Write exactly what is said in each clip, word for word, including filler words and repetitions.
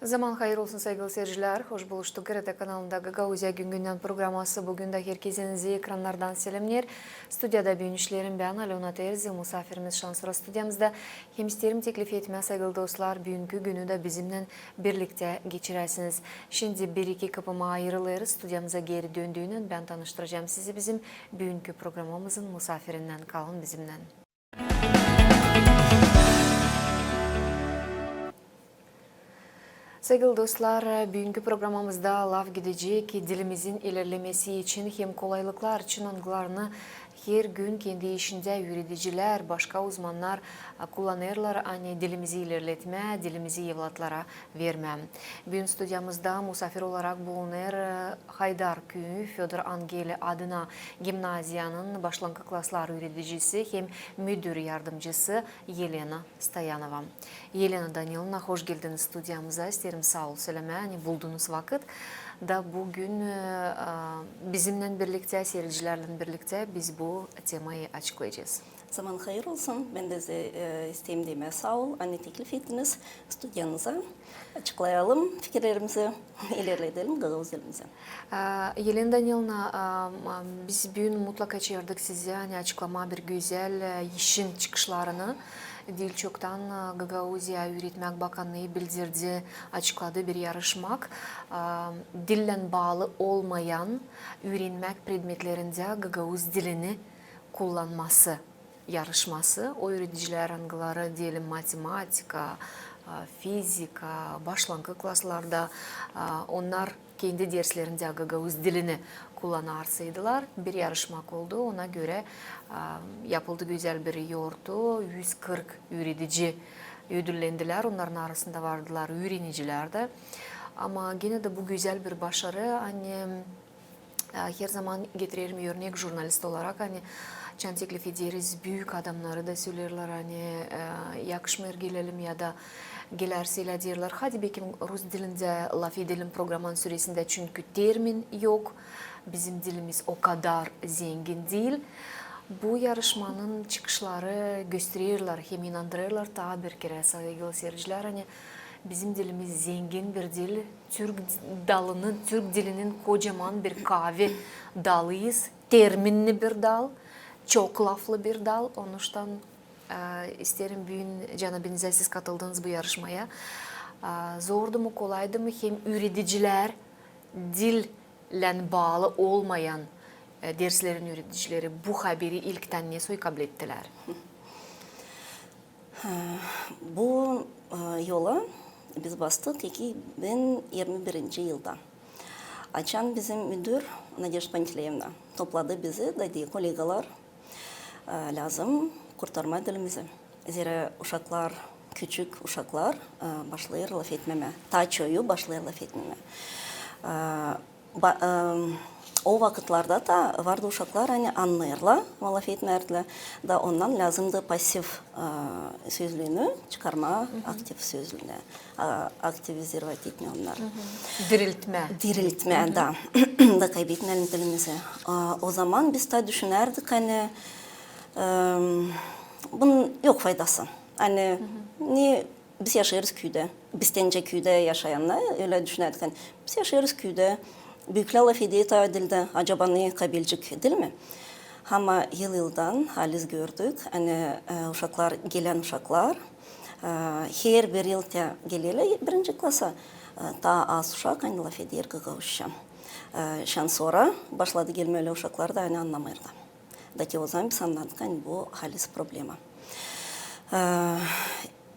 Zaman hayır olsun, saygılı seyircilär. Hoş buluştuk. GRT kanalında "Gagauziya gün-gündän" programası. Büün dä herkezi ekrannardan selämneer. Studiyada büün işleerim bän, Alöna Terzi, musaafirimiz şansora studiyamızda. Hem isteerim teklif etmää, saygılı dostlar, büünkü günü dä bizimnän birliktä geçiräsiniz. Şindi bir-iki kapıma ayırılêrız. Studiyamıza geeri döndüynän bän tanıştıracam sizi bizim büünkü programamızın musaafirinnän. Kalın bizimnän. Saygılı dostlar, büünkü programamızda laf gidecek dilimizin ilerlemesi için hem kolaylıklar için, angılarını her gün kendi işindä üüredicilär, başka uzmannar kullanêrlar, ani dilimizi ilerletmää, dilimizi evlatlara vermää. Büün studiyamızda musaafir olarak bulunêr, e, Haydar küüyü Födor Angeli adına gimnaziyanın başlankı klaslar üüredicisi hem müdür yardımcısı Elena Stoyanova. Elena Danilovna, hoş geldiniz studiyamıza. İsteerim saa ol sölemää, ani buldunuz vakıt da büün, e, e, bizimnän birliktä, seyircilärlän birliktä biz bu temayı açıklayacez. Zaman hayır olsun. Bän dä, e, isteerim demää saa ol, ani teklif ettiniz studiyanıza. Açıklayalım fikirlerimizi, ilerledelim gagauz dilimizi. E, Elena Danilovna, e, biz büün mutlaka çaardık sizi, ani açıklamaa bir gözäl, e, işin çıkışlarını. Diil çoktan, e, Gagauziya üüretmäk bakannıı bildirdi, açıkladı bir yarışmak. E, dillän baalı olmayan üürenmäk predmetlerindä gagauz dilini kullanması yarışması. O üüredicilär, angıları, deyelim, matematika, e, fizika, başlankı klaslarda, e, onnar kendi derslerindä gagauz dilini kullanarsaydılar, bir yarışmak oldu. Ona görä, e, yapıldı gözäl bir yortu, üz kırk üüredici ödüllendilär, onnarın arasında vardılar üürenicilär dä. Ama genä dä bu gözäl bir başarı, ani E, her zaman getirerim örnek jurnalist olarak, ani açan teklif ederiz, büük adamnarı da söleerlär, ani, e, yakışmêêr gelelim ya da gelärsä deyerlär, hadi bekim rus dilindä lafedelim programanın süresindä, çünkü termin yok, bizim dilimiz o kadar zengin diil. Bu yarışmanın çıkışları göstererlär hem inandırêrlar taa bir kerä, saygılı seyircilär, ani bizim dilimiz zengin bir dil, türk dalının, türk dilinin kocaman bir kaavi dalıyız. Terminni bir dal, çok laflı bir dal. Onuştan, e, isteerim büün, canaabınıza, siz katıldınız bu yarışmaya. E, zordu mu, kolaydı mı hem üüredicilär, dillän baalı olmayan, e, derslerin üüredicileri bu haberi ilktän ne soy kablettilär? Ha, bu, e, yola biz bastık iki bin irmi birinci yılda. Açan bizim müdür Nadejda Pantileyevna topladı bizi, dedi, kolegalar, e, lääzım kurtarmaa dilimizi. Zerä uşaklar, küçük uşaklar, e, başlêêr lafetmemää. Taa çoyu başlêêr lafetmemää. E, Ba-, e, o vakıtlarda da vardı uşaklar, ani annêêrlar, ama lafetmeerdilär. Da ondan lääzımdı pasiv, e, sözlüünü çıkarmaa aktiv sözlüünä. A, aktivizirovat etmää onnarı. Diriltmää. Diriltmää, da. Da kaybetmeyelim dilimizi. A, o zaman biz taa düşünärdik, ani, e, bunun yok faydası. Ani ne Biz yaşêêrız küüdä. Bizdän öncä küüdä yaşayannar ölä düşünärdik, ani biz yaşêêrız küüdä, büüklär lafeder taa dildä, acaba ne kabilecek, diil mi? Ama yıl-yıldan halis gördük, ani, e, uşaklar, gelän uşaklar, e, herbir yıl tä gelerlär birinci klasa, e, taa az uşak, ani lafeder gagauzça. E, şansora başladı gelmää ölä uşaklar da, ani annamêêrlar. Da te o zaman biz annadık, ani bu halis problema. E,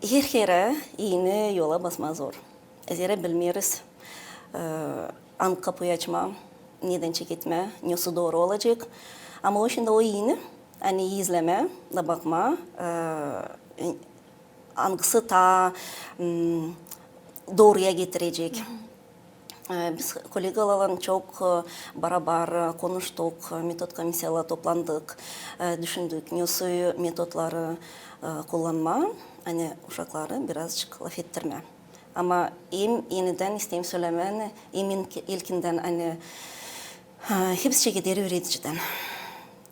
Her herä eni yola basmaa zor. Zerä bilmeeriz, e, angı kapuyu açmaa, nedän çeketmää, nesoy dooru olacek. Ama o şindi o eni, ani izlemää da bakmaa, e, angısı taa, m, dooruya getirecek. E, biz kolegalarlan çok, e, barabar, e, konuştuk, e, metod komissiyalar toplandık, e, düşündük, nesoy metodları, e, kullanmaa, ani uşakları birazçık lafettirmää. Ama hem enidän isteerim sölemää, hem ilk-, ilkindän, ani, ha, hepsi gider üüredicidän.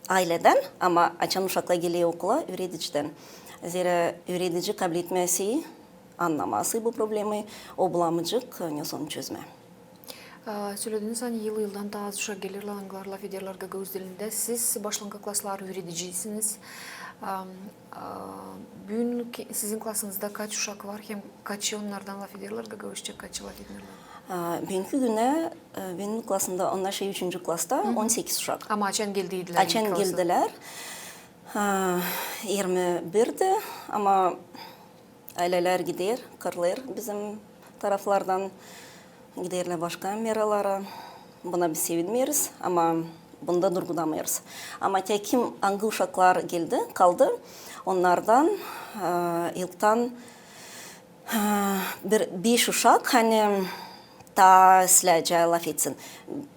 Ayledän, ama açan uşaklar geler okula, üüredicidän. Zerä üüredicä kabletmää sii, annamaa sii bu problemayı, o bulamayacek, ne sonu çözmää. Aa, sölediniz, ani yıl-yıldan taa az uşak gelirlär, angıları lafederlär gagauz dilindä. Siz başlanka klaslar üürediciysiniz. Am, aa, büün ki-, sizin klasınızda kaç uşak var, hem kaçı onnardan lafederlär gagauzça, kaçı lafetmeerlär? Aa, büünkü günä, e, benim klasımda, onnar şey, üçüncü klasta on sekiz uşak. Ama açan geldilär ilk klasa? Açan geldilär, aa, irmi birdi, ama aylelär gider, kırılêr bizim taraflardan, giderlär başka meralara. Buna biz sevinmeeriz, ama bunda durgudamêêrız. Ama tä kim, angı uşaklar geldi, kaldı, onnardan, e, ilktän, e, bir beş uşak, ani taa isleyecä lafetsin.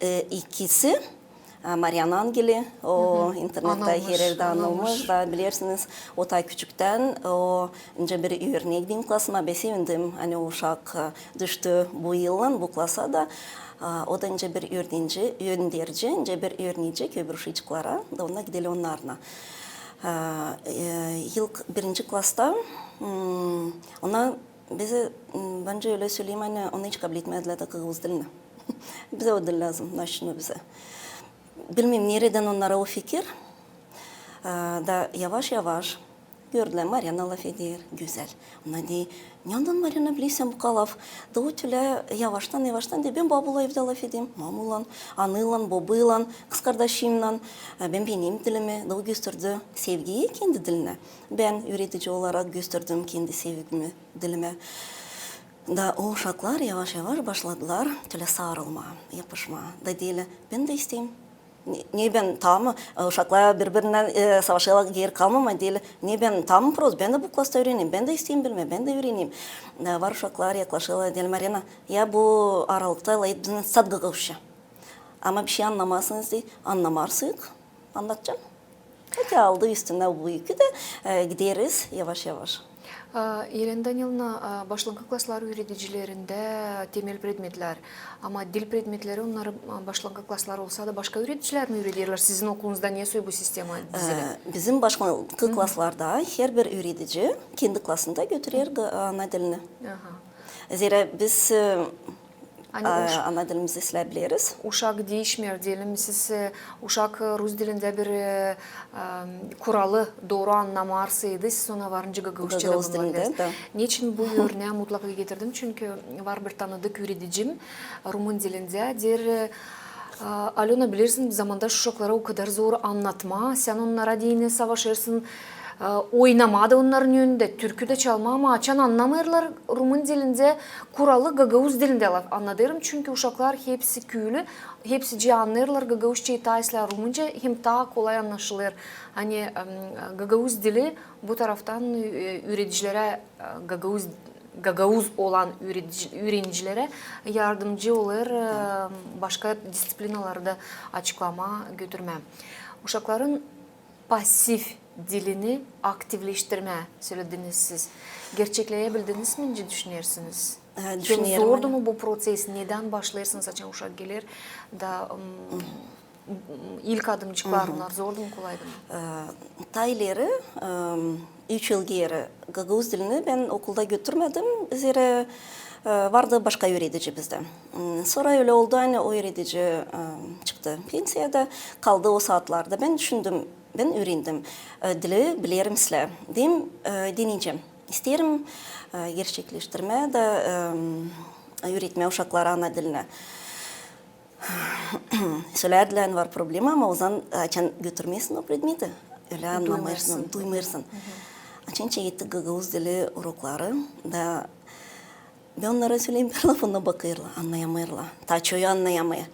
E, ikisi, e, Mariana Angeli, o internettä her erdä anılmış, da bilersiniz, o taa küçüktän, o nicä bir örnek benim klasıma, bän sevindim, ani o uşak, e, düştü bu yılın bu klasa da, e, o da nicä bir önderici, önderici, nicä bir öğrenici ki öbür uşacıklara da ona gidelim onnarına. E, e, ilk birinci klasta, m, ona Bizä, m, bän ölä söleyim, ani onu hiç kabletmedilär da gagauz dilinä. Bizä o dil lääzım, naşino bizä. Bilmeerim, neredän onnara o fikir. A, da yavaş-yavaş gördülär, Mariana lafeder, gözäl. Ona deer, neredän, Mariana, bilersän bu kadar laf? Da o tölä yavaştan-yavaştan deer, bän babulan evdä lafederim, mamulan, anaylan, bobaylan, kızkardaşımnan. A, bän beenerim dilimi, da o gösterdi sevgiyi kendi dilinä. Bän üüredici olarak gösterdim kendi sevgimi dilimä. Da o uşaklar yavaş-yavaş başladılar tölä sarılmaa, yapışmaa. Da deerlär, bän dä isteerim. Ne, ne bän, tamam, e, uşaklar biri-birinnän, e, savaşêrlar, geeri kalmamaa, deerlär, ne bän, tamam, prost, bän dä bu klasta üürenerim, bän dä isteerim bilmää, bän dä üürenerim. Da var uşaklar yaklaşêrlar, deerlär, Mariana, ya bu aralıkta lafet bizdän sade gagauzça. Ama bişey annamêêrsınız, deer, annamarsıyık, annadacam. Hadi aldı üstünä bu yükü dä, e, gideriz yavaş-yavaş. A, Elena Danilovna, a, başlankı klaslar üüredicilerindä temel predmetlär. Ama dil predmetleri onnarı, a, başlankı klaslar olsa da başka üüredicilär mi üürederlär? Sizin okulunuzda nesoy bu sistema dizili? E, bizim başlankı klaslarda herbir üüredici kendi klasında götürer, e, ana dilini. Aha. Zerä biz, e, Ani a, uş-, ana dilimizi islää bileriz. Uşak diişmeer, deyelim, siz, e, uşak, e, rus dilindä bir, e, e, kuralı dooru annamarsaydı, siz ona varınca gagauzça da... Gagauz dilindä, da. Neçin bu örnää mutlaka getirdim? Çünkü var bir tanıdık üüredicim, rumun dilindä, deer, e, Alöna, bilersin, bir zamanda şu uşaklara o kadar zor annatmaa, sän onnara deyni savaşêrsın, e, oynamaa da onnarın önündä, türkü dä çalmaa, ama açan annamêêrlar rumun dilindä kuralı, gagauz dilindä laf annadêrım, çünkü uşaklar hepsi küülü, hepsicii annêêrlar gagauzça, taa islää rumunca, hem taa kolay annaşılêr. Ani, em, gagauz dili bu taraftan, e, üüredicilerä, e, gagauz, gagauz olan üüredici-, üürenicilerä yardımcı olêr, e, başka disţiplinaları da açıklamaa, götürmää. Uşakların pasiv dilini aktivleştirmää, sölediniz siz. Gerçekleebildiniz mi, nicä düşünersiniz? E, düşünerim. Hem zordu mu bu proţes? Nedän başlêêrsınız, açan uşak geler da, m, ilk adımcıklar, onnar zordu mu, kolaydı mı? E, taa ileri, e, üç yıl geeri gagauz dilini bän okulda götürmedim, zerä, e, vardı başka üüredici bizdä. M, sora ölä oldu, ani o üüredici, e, çıktı pensiyada, kaldı o saatlarda. Bän düşündüm, bän üürendim, e, dili bilerim islää. Dedim, e, deneyecäm. İsteerim, e, gerçekleştirmää da, e, üüretmää uşaklara ana dilinä. Sölärdilär, ani var problema, ama ozaman, açan götürmeersin o predmeti, ölä annamêêrsın, duymêêrsın. Açan çekettik gagauz dili urokları da, bän onnara söleyim, bir lafına bakêrlar, annayamêêrlar. Taa çoyu annayamêêr.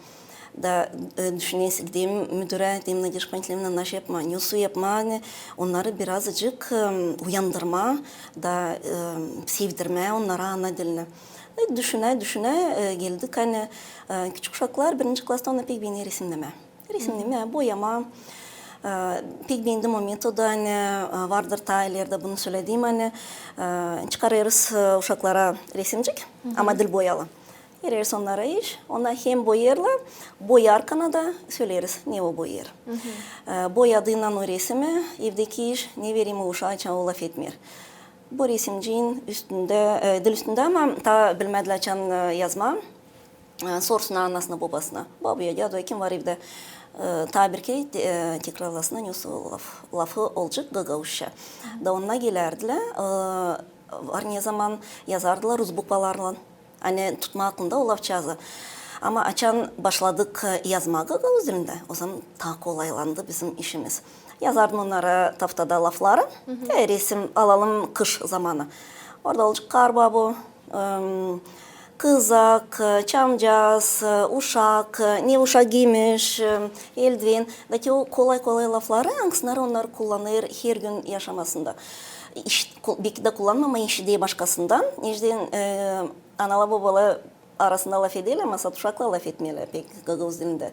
Da, e, düşünersiniz, gideyim müdürä, deyim, Nadejda Pantelevna, naşey yapmaa, nesoy yapmaa, ani onnarı birazıcık, e, uyandırmaa da, e, sevdirmää onnara ana dilini. E, düşünä, düşünä, e, geldik, ani, e, küçük uşaklar birinci klasta ona pek beener resimnemää. Resimnemää, boyamaa. E, pek beendim o metodu, ani, e, vardır taa ilerdä bunu sölediim, ani, e, çıkarêrız, e, uşaklara resimcik, ama diil boyalı. Vereriz onnara iş, onnar hem boyêrlar, boyarkan da söleriz, ne o boyêr. E, boyadıynan o resimi, evdeki iş, ne vereyim o uşaa, açan o lafetmeer. Bu resimciin üstündä, e, diil üstündä, ama taa bilmädilär açan, e, yazmaa. E, sorsunnar anasına, bobasına. Babuya, däduya, kim var evdä? E, taa bir kerä te-, e, tekrarlasınnar, ne o laf, lafı olacek gagauzça. Da onnar gelärdilär, e, var ne zaman yazardılar rus bukvalarlan. Ani tutmaa aklında o lafçaazı. Ama açan başladık, e, yazmaa gagauz dilindä, o zaman taa kolaylandı bizim işimiz. Yazardım onnara taftada lafları, e, resim alalım kış zamanı. Orada olacek karbabu, em, kızak, çamcaaz, uşak, ne uşak giymiş, em, eldiven. Da te o kolay-kolay lafları, angısınarı onnar kullanêr hergün yaşamasında. İş, ku-, beki dä kullanmaa, ama işidä başkasından. Neçin, e, analar, bobalar arasında lafederlär, ama sade uşaklar lafetmeerlär pek gagauz dilindä.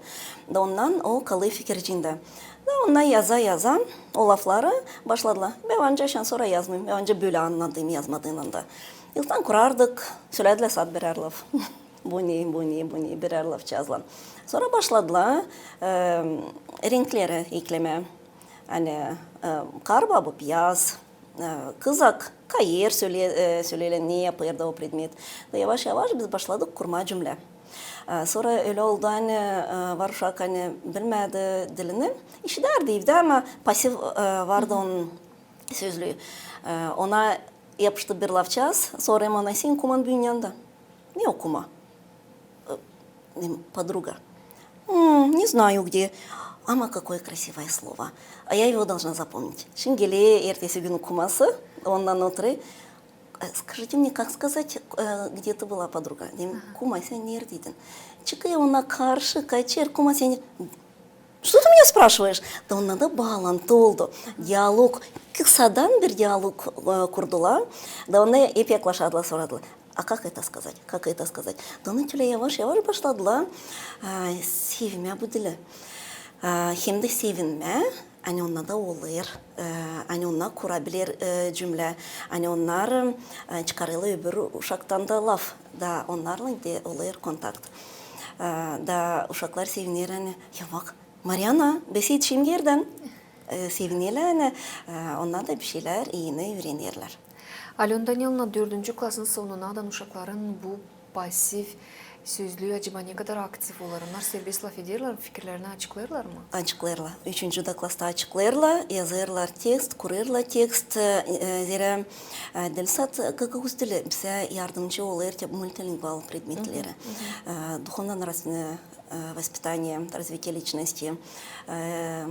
Da ondan o kalêr fikirciindä. Da onnar yaza-yaza o lafları başladılar. Bän ancak şansora yazmayım, bän ancak bölä annadıyım yazmadıynan da. İlkän kurardık, sölädilär sade birär laf. Bu ne, bu ne, bu ne, birär lafçaazlan. Sora başladılar, e, renkleri eklemää. Ani, e, karbabu, piyaz, e, kızak, kayêr, sölä-, e, söleerlär, ne yapêr da o predmet. Da yavaş-yavaş biz başladık kurmaa cümlä. E, sora ölä oldu, ani, e, var uşak, ani bilmädi dilini. İşidärdi evdä, ama pasiv, e, vardı onun sözlüü. E, ona yapıştı bir lafçaaz, sorêrım ona: «Senin kuman büün neredä?» «Ne o kuma?» Э, подруга. «М, не знаю где. Ama какое красивое слово. А я его должна запомнить». Şindi geler ertesi günü kuması, ondan oturêr. «Э, скажите мне, как сказать, э, где ты была, подруга?» Deerim: «Kuma, sän neredäydin?» Çıkêr ona karşı, kaçêr: «Kuma, sän...» «Что ты меня спрашиваешь?» Da ondan da baalantı oldu. Dialog, kısadan bir dialog, e, kurdular. Da onnar hep yaklaşadılar, soradılar: «А как это сказать? Как это сказать?» Da onnar tölä yavaş-yavaş başladılar, e, sevmää bu dili. E, hem dä sevinmää, ani onnar da olêr, e, ani onnar kurabiler, e, cümlä, ani onnar, e, çıkarêrlar öbür uşaktan da laf, da onnarlan da olêr kontakt. E, da uşaklar sevinerlär, ani: «Ya bak, Mariana, bän etiştim geerdän». E, sevinerlär, ani, e, onnar da bir şeylär eni üürenerlär. Alöna Danilovna, dördüncü klasın sonunadan uşakların bu pasiv sözlüü acaba ne kadar aktiv olêr? Onnar serbest lafederlär mi, fikirlerini açıklêêrlar mı? Açıklêêrlar. Üçüncü dä klasta açıklêêrlar, yazêrlar tekst, kurêrlar tekst, e, e, zerä, e, diil sade gagauz dili bizä yardımcı olêr te multilingual predmetleri. E, духовно-нравственное, э, воспитание, развитие личности, э,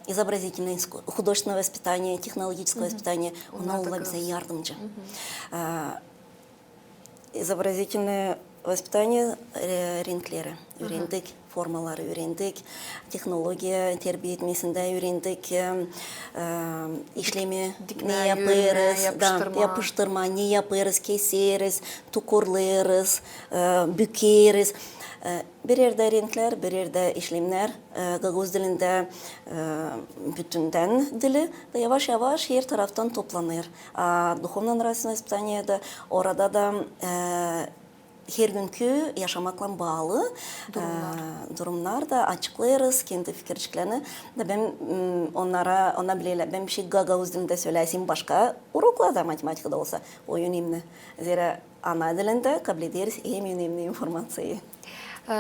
изобразительное иску-, художественное воспитание, технологическое воспитание, onnar olêr bizä yardımcı. E, изобразительное воспитание, e, renkleri üürendik, formaları üürendik, tehnologiya terbiya etmesindä üürendik, e, e, işlemää, ne yapêrız, da, yapıştırmaa, ne yapêrız, keseriz, tukurlêêrız, e, bükeriz. E, bir erdä renklär, bir erdä işlemnär, e, gagauz dilindä, e, bütündän dili, da yavaş-yavaş her taraftan toplanêr. A духовно-нравственное воспитание da, orada da, e, hergünkü yaşamaklan baalı, e, durumnar da açıklêêrız, kendi fikirciklerini. Da bän, m, onnara, onnar bilerlär, bän bir şey gagauz dilindä söläsem başka uroklarda, matematikada olsa, o önemni. Zerä ana dilindä kablederiz en önemni informaţiyayı. E,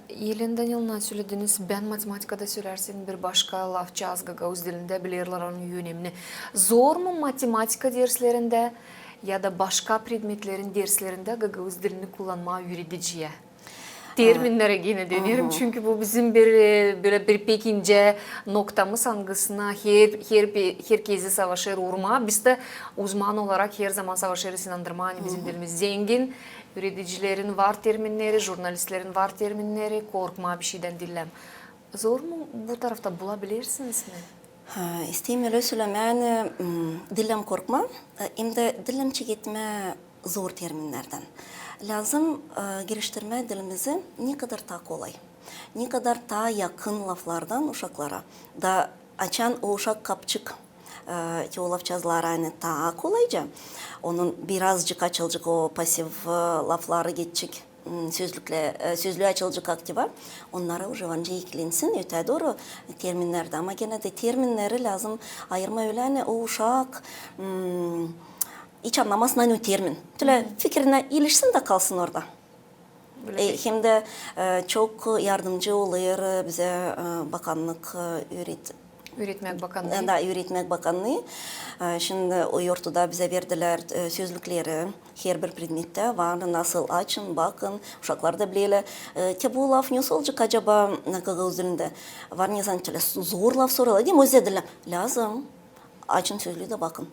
Elena Danilovna, sölediniz, bän matematikada sölärsem bir başka lafçaaz gagauz dilindä, bilerlär onun önemni. Zor mu matematika derslerindä ya da başka predmetlerin derslerindä gagauz dilini kullanmaa üürediciyä? Terminnerä genä dönerim, çünkü bu bizim bir, e, bölä bir pek incä noktamız, angısına her, her, herkezi savaşêr urmaa. Biz dä uzman olarak her zaman savaşêrız inandırmaa, ani bizim dilimiz zengin, üüredicilerin var terminneri, jurnalistlerin var terminneri, korkmaa bir şeydän diil. Zor mu bu tarafta, bulabilirsiniz mi? Ha, isteerim ölä sölemää, ani, m, diil korkmaa, e, hem dä diil çeketmää zor terminnerdän. Lääzım, e, geliştirmää dilimizi ne kadar taa kolay, ne kadar taa yakın laflardan uşaklara. Da Açan o uşak kapçık, e, ki o lafçazları, ani taa kolayca, onun birazcık açılacek, o pasiv, e, lafları geçecek, m, sözlükle, e, sözlüü açılacek aktiva, onnara uje var nicä eklensin ötää dooru terminnerdä. Ama genä dä terminneri lääzım ayırmaa ölä, ani o uşak, m, hiç annamasın, ani o termin. Tölä fikirinä ilişsin da kalsın orada. E, hem dä, e, çok yardımcı olêr, e, bizä, e, bakannık, e, üüret-, üüretmäk bakannıı. E, da, üüretmäk bakannıı. E, şindi o yortuda bizä verdilär, e, sözlükleri, herbir predmettä var, nasıl açın, bakın, uşaklar da bilerlär. E, te bu laf ne olacek acaba, e, gagauz dilindä? Var ne zaman tölä zor laf sorêlar, diil mi, özä dä lääzım. Açın sözlüü da bakın.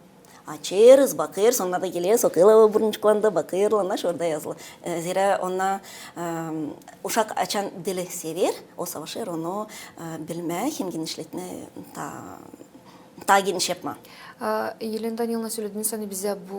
Açêrız, bakêrız, onnar da geler, sokêrlar o burnucuklarını da, bakêrlar, nasıl orada yazılı. E, zerä onnar, e, uşak açan dili sever, o savaşêr onu, e, bilmää hem genişletmää, taa, taa geniş yapmaa. E, Elena Danilovna, sölediniz, ani bizä bu,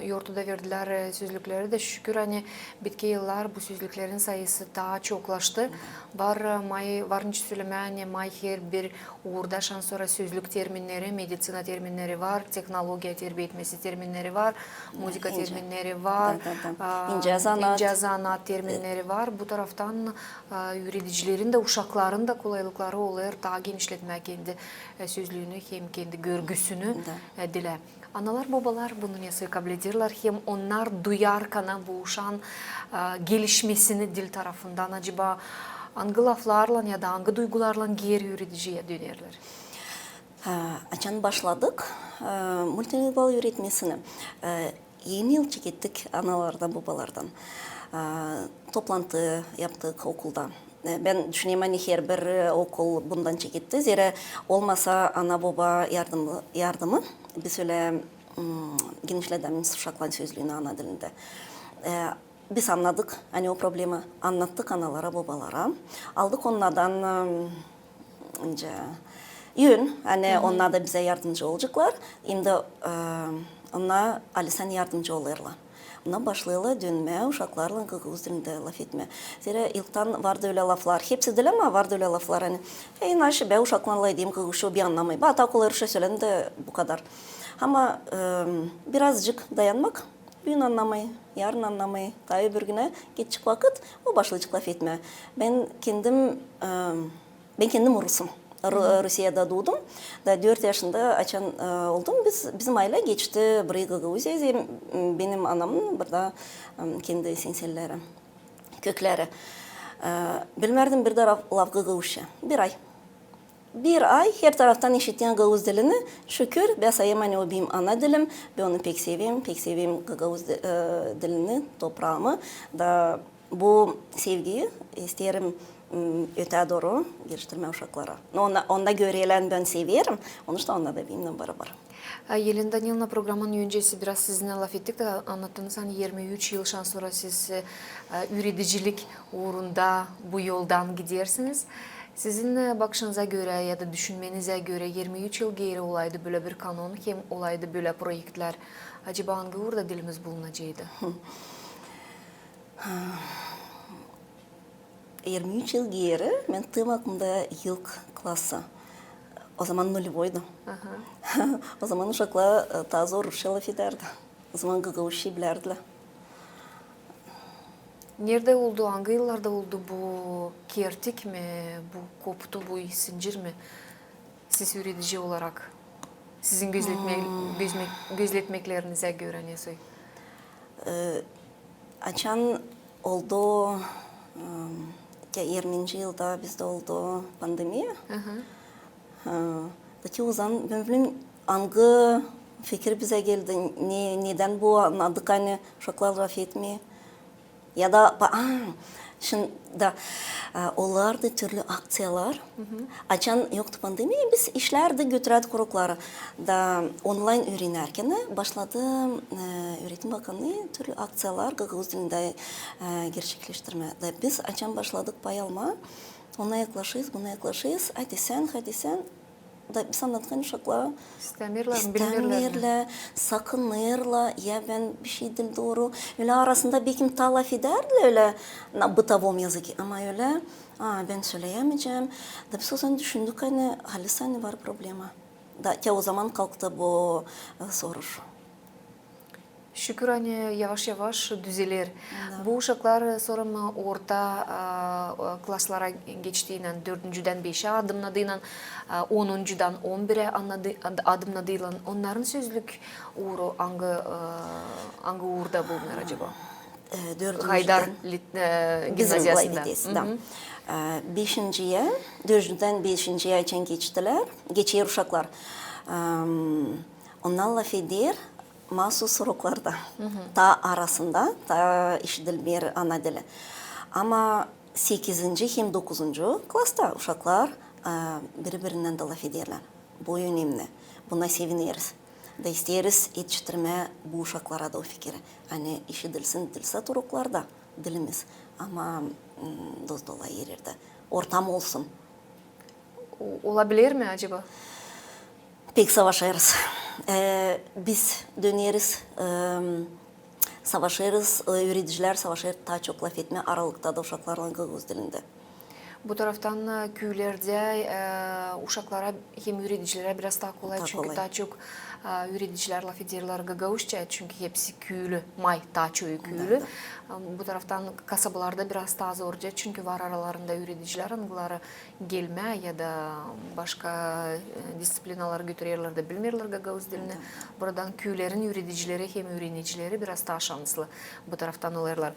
e, yortuda verdilär, e, sözlükleri dä, şükür, ani bitki yıllar bu sözlüklerin sayısı taa çoklaştı. Var, e, may, var nicä sölemää, ani may herbir uurda şansora sözlük terminneri, meditsina terminneri var, tehnologiya terbietmesi terminneri var, muzıka terminneri var, da, da, da. A, incä zanaat. İncä zanaat terminneri var. Bu taraftan, a, üüredicilerin dä, uşakların da kolaylıkları olêr taa genişletmää kendi, e, sözlüünü hem kendi görgüsünü, e, dilä. Analar, bobalar bunu nesoy kablederlär, hem onnar duyarkana bu uşaan, a, gelişmesini dil tarafından, acaba angı laflarlan ya da angı duygularlan geeri üürediciyä dönerlär? A, açan başladık, a, multilingual üüretmesini, a, eni yıl çekettik analardan, bobalardan. A, toplantı yaptık okulda. E, bän düşünerim, ani herbir, e, okul bundan çeketti. Zerä olmasa ana-boba yardımı, yardımı, biz ölä, m, genişledämeeriz uşakların sözlüünü ana dilindä. E, biz annadık, ani o problema, annattık analara, bobalara. Aldık onnardan, e, nicä, ön, ani onnar da bizä yardımcı olaceklar. Hem dä, e, onnar halizdän yardımcı olêrlar. Onnar başlêêrlar dönmää uşaklarlan gagauz dilindä lafetmää. Zerä ilktän vardı ölä laflar, hepsi diil, ama vardı ölä laflar, ani, e, naşi bän uşaklarlan lafedeyim gagauzça, o beni annamêêr. Ba, taa kolay rusça söleerim dä, bu kadar. Ama, e, birazcık dayanmak, büün annamêêr, yarın annamêêr, taa öbür günä geçecek vakıt, o başlayacek lafetmää. Bän kendim, e, Bän kendim rusum. Ru-, Rusiyada duudum. Da dört yaşında açan, e, oldum, biz, bizim aylä geçti burayı Gagauziyaya, hem, m, benim anamın burada, m, kendi senselleri, kökleri. E, bilmärdim bir dä laf, laf gagauzça. Bir ay. Bir ay her taraftan işittim gagauz dilini. Şükür, bän sayêrım, ani o benim ana dilim. Bän onu pek severim, pek severim gagauz di-, e, dilini, topraamı. Da bu sevgiyi isteerim, m, ötää dooru geliştirmää uşaklara. Onda, onda görelär, ani bän severim, onu şindi onnar da benimnän barabar. E, Elena Danilovna, programanın öncesi biraz sizinnän lafettik da annattınız, ani irmi üç yıl şansora siz, e, üüredicilik uurunda bu yoldan gidersiniz. Sizin, e, bakışınıza görä ya da düşünmenizä görä, irmi üç yıl geeri olaydı bölä bir kanon hem olaydı bölä proektlär, acaba angı uurda dilimiz bulunaceydı? İrmi üç yıl geeri, bän taa aklıımda ilk klası. O zaman nulevoydu. Aha. O zaman uşaklar, e, taa zor rusça lafedärdi. O zaman gagauzça bilärdilär. Neredä oldu, angı yıllarda oldu bu kertik mi, bu koptu, bu sincir mi? Siz üüredici olarak, sizin gözletme-, gözme-, gözletmeklerinizä görä, nesoy? E, açan oldu, m, irminci yılda bizdä oldu pandemiya. Aha. E, da ki o zaman, bän bilmeerim, angı fikir bizä geldi, ne, nedän bu annadık, ani uşaklar lafetmeer. Ya da, pa-, a, şindi, e, olardı türlü akţiyalar. Açan yoktu pandemiya, biz işlärdik, götürärdik urokları. Da onlayn üürenärkän başladı, e, Üüretim bakanlıı türlü akţiyalar gagauz dilindä, e, gerçekleştirmää. Da biz açan başladık pay almaa, ona yaklaşêrız, buna yaklaşêrız, hadi sän, hadi sän, Da biz annattık, ani uşaklar İstämeerlär mi, bilmeerlär mi? İstämeerlär, sakınêrlar, ya bän bir şey diil dooru. Ölä arasında bekim taa lafedärdilär ölä, na бытовом языке, ama ölä, a, bän söleyämeycäm. Da biz o zaman düşündük, ani halis, ani var problema. Da te o zaman kalktı bu, e, soruş. Şükür, ani yavaş-yavaş düzeler. Bu uşaklar, e, sora mı orta, a, klaslara geçtiynän, dördüncüdän beşä adımnadıynan, a, onuncudan on birä annadı-, ad-, adımnadıynan, onnarın sözlük uuru angı, e, angı uurda bulunêr acaba? E, dördüncüdän Haydar lit-, e, gimnaziyasında. Bizim Lafediyasında. E, beşinciyä, dördüncüdän beşinciyä açan geçtilär, geçer uşaklar. Em, onnar lafeder maasuz uroklarda. Taa arasında, taa işidilmeer ana dili. Ama sekizinci hem dokuzuncu klasta uşaklar, e, biri-birindän dä lafederlär. Bu önemni. Buna sevineriz. Da isteeriz etiştirmää bu uşaklara da o fikiri. Ani işidilsin, diil sade uroklarda dilimiz, ama, m, dost-dolayı erlerdä ortam olsun. O-, olabilir mi acaba? Pek savaşêrız. E, biz döneriz, e, savaşêrız, e, üüredicilär savaşêr taa çok lafetmää aralıkta da uşaklarlan gagauz dilindä. Bu taraftan, e, küülerdä, e, uşaklara hem üüredicilerä biraz taa kolay, çünkü taa çok, e, üüredicilär lafederlär gagauzça, çünkü hepsi küülü, may taa çoyu küülü. E, bu taraftan kasabalarda biraz taa zorca, çünkü var aralarında üüredicilär, angıları gelmää ya da başka, e, disţiplinaları götürerlär da bilmeerlär gagauz dilini. Buradan küülerin üüredicileri hem üürenicileri biraz taa şanslı bu taraftan olêrlar.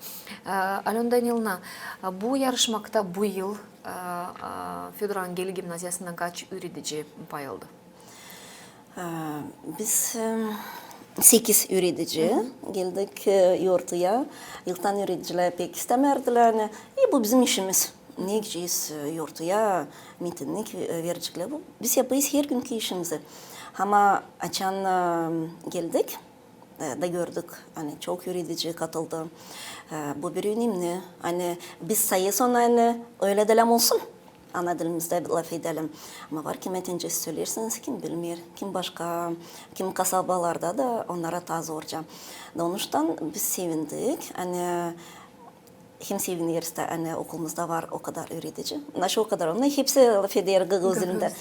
E, Alöna Danilovna, e, bu yarışmakta bu yıl, e, e, Födor Angel gimnaziyasından kaç üüredici pay aldı? E, biz, e, sekiz üüredici geldik, e, yortuya. İlktän üüredicilär pek istämärdilär, ani, e, bu bizim işimiz. Ne gidecez, e, yortuya, mitinnik, e, vereceklär. Bu, biz yapêrız hergünkü işimizi. Ama açan, e, geldik, e, da gördük, ani çok üüredici katıldı. E, bu bir önemni. Ani biz sayêrız onu, ani ölä dä lääzım olsun. Ana dilimizdä lafedälim. Ama var, kimä deyni söleersiniz, kim bilmeer, kim başka, kim kasabalarda da onnara taa zorca. Da onuştan biz sevindik, ani hem sevineriz dä, ani okulumuzda var o kadar üüredici. Naşey o kadar, onnar hepsi lafeder gagauz dilindä.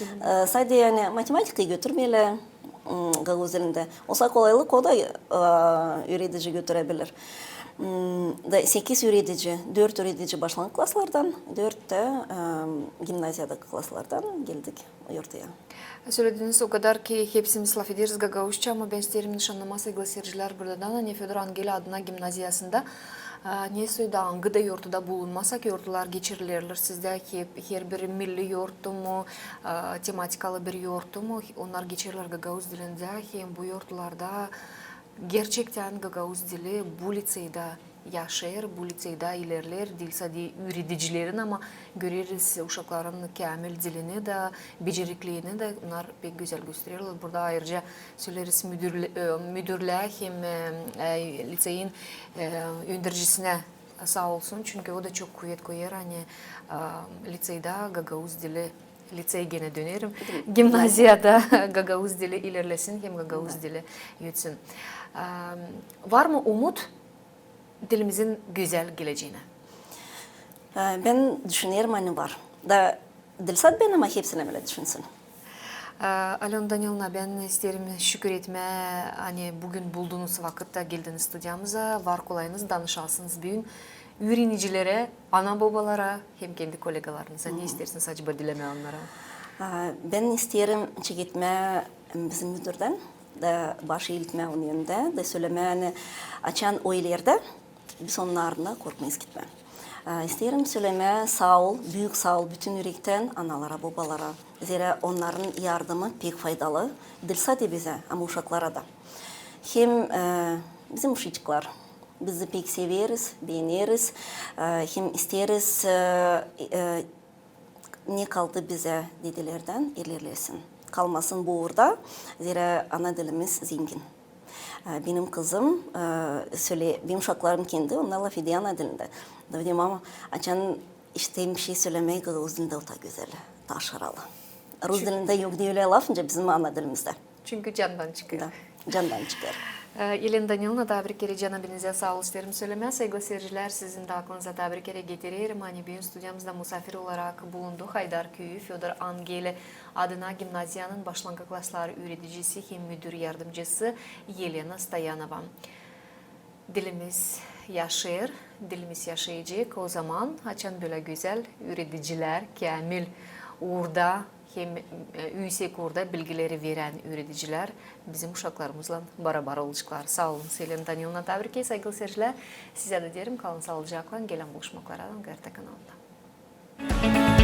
E, sade, ani, matematikayı götürmeerlär, m, gagauz dilindä. Olsa kolaylık, o da, e, üüredici götürebilir. M, da sekiz üüredici, dört üüredici başlanngıç klaslardan, dört dä, e, gimnaziyadakı klaslardan geldik yortuya. Sölediniz o kadar ki hepsimiz lafederiz gagauzça, ama bän isteerim nışannamaa, saygılı seyircilär, buradan, ani Födor Angel adına gimnaziyasında, e, ne soy da angı da yortuda bulunmasak, yortular geçirilerlär sizdä, hep, herbir milli yortu mu, e, tematikalı bir yortu mu, onnar geçerlär gagauz dilindä, hem bu yortularda gerçektän gagauz dili bu liţeyda yaşêêr, bu liţeyda ilerleer, diil sade üüredicilerin, ama göreriz uşakların käämil dilini dä, beceriklerini dä, onnar pek gözäl göstererlär. Burada ayırıca söleriz müdürlä-, e, müdürlää hem, e, e, liţeyin, e, öndercisinä saa olsun, çünkü o da çok kuvet koyêr, ani, e, liţeyda gagauz dili, liţey genä dönerim, gimnaziyada gagauz dili ilerlesin hem gagauz dili ötsün. E, var mı umut dilimizin gözäl geleceeni? E, bän düşünerim, ani var. Da diil sade bän, ama hepsinä bölä düşünsün. E, Alöna Danilovna, bän isteerim şükür etmää, ani büün buldunuz vakıt da geldiniz studiyamıza, var kolayınız danışasınız büün üürenicilerä, ana-bobalara hem kendi kolegalarınıza. Ne isteersiniz acaba dilemää onnara? E, bän isteerim çeketmää bizim müdürdän, da baş iiltmää onun önündä, da sölemää, ani açan o ilerdä biz onnardan korkmayız gitmää. E, isteerim sölemää saa ol, büük saa ol bütün ürektän analara, bobalara. Zerä onnarın yardımı pek faydalı, diil sade bizä, ama uşaklara da. Hem, e, bizim uşacıklar, biz dä pek severiz, beeneriz, e, hem isteeriz, e, e, ne kaldı bizä dedelerdän, ilerlesin. Kalmasın bu uurda, zerä ana dilimiz zengin. E, benim kızım, e, söle-, benim uşaklarım kendi, onnar lafeder ana dilindä. Da deerim, mama, açan iştä bir şey sölemää gagauz dilindä, o taa gözäl, taa şaralı. Rus dilindä yok deyni lafınca bizim ana dilimizdä. Çünkü candan çıkêr. Da, candan çıkêr. E, Elena Danilowna, taa bir kerä candan saalık isteerim sölemää. Saygılı siircilär, sizin dä aklınıza taa bir kerä getirerim, ani büün studiyamızda musaafir olarak bulundu Haydarköy Födor Angeli adına gimnaziyanın başlanka klasları üüredicisi hem müdür yardımcısı Elena Stoyanova. Dilimiz yaşêêr, dilimiz yaşayacek o zaman, açan bölä gözäl üüredicilär, käämil uurda hem, e, üüsek uurda bilgileri verän üüredicilär bizim uşaklarımızlan barabar olaceklar. Saa olun, Elena Danilowna, taa bir kerä, saygılı siircilär. Sizä dä deerim, kalın saalıcaklan, gelän buluşmaklara GRT kanalında.